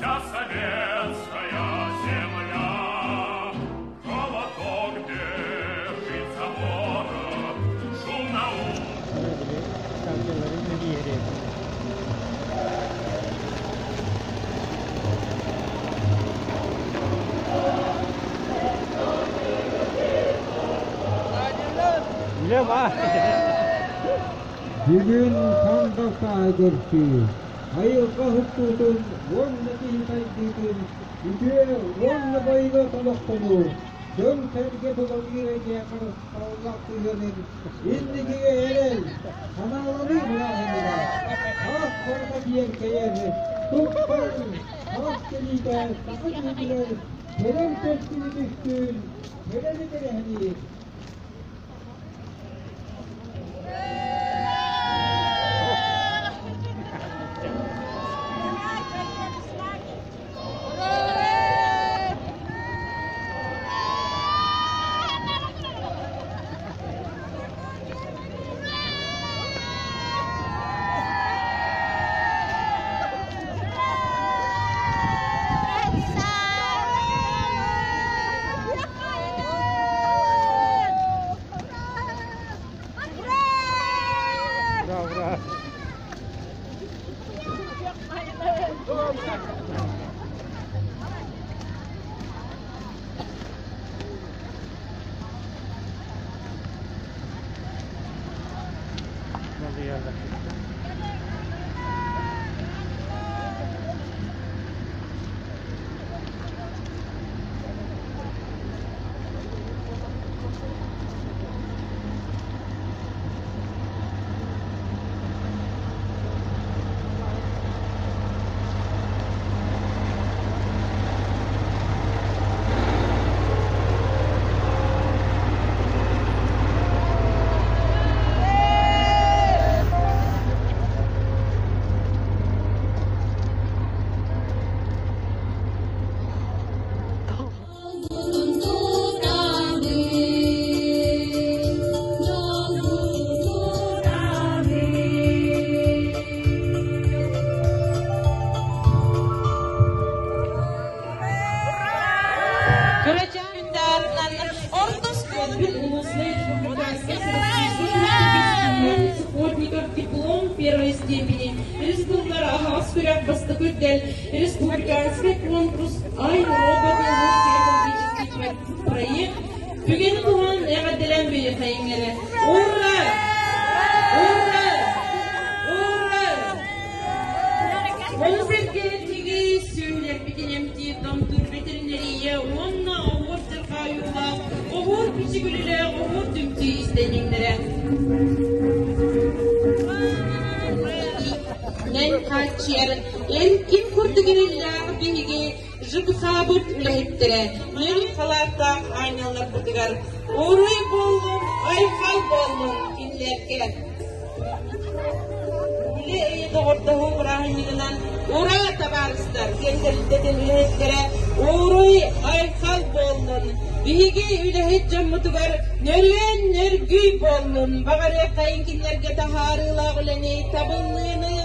Вся советская земля. Холодок бежит за ворот, шум на Бүгүн Сандалсааһы көрсүү, айылҕа уһуктуутун уонна киһи сайдыытын үтүө уонна байылыат олохтонуу, дьон-сэргэ тулалыыр эйгэ харысталлаах сыһыанын инникигэ эрэл, санааланыы бырааһынньыга, хаас барыта киэркэйэр, туппар, хаас кэлиитэ саха киһитигэр кэлэр кэскили түстүүр, кэрэни кэрэһэлиир. Ура, ура! Субботников диплом первой степени Республика күрэх бастакы үрдэл республиканский конкурс «Ай роботы лучший экологический проект» Түгэни туһунан эҕэрдэлээн бүйэхэйиҥҥэрэ. Ура! Ура! Ура! Ону сэргэ тиги сүөһүлэрбитин эмтиир домтуур ветеринария уонна оһуор дьарҕаайуулаах, оһуор бичигүлүлээх оһуор түмсүү истэнньэҥнэрэ. Нэн хааччыйар эн ким курдук эрэллээх биһиги ЖКХ-быт үлэһиттэрэ нөл халааттаах аанньалларбытыгар уруй буоллун, айхал буоллун кинилэргэ. Үлэ эйэ доҕордоһуу бырааһынньыгынан ура табаарыстар диэн тэрилтэтин үлэһиттэрэ уруй айхал буоллун. Биһиги үлэһит дьоммутугар нөрүөн нөргүй буоллун. Баҕарыаххайын кинилэргэ таһаарыылаах үлэни табыллыыны.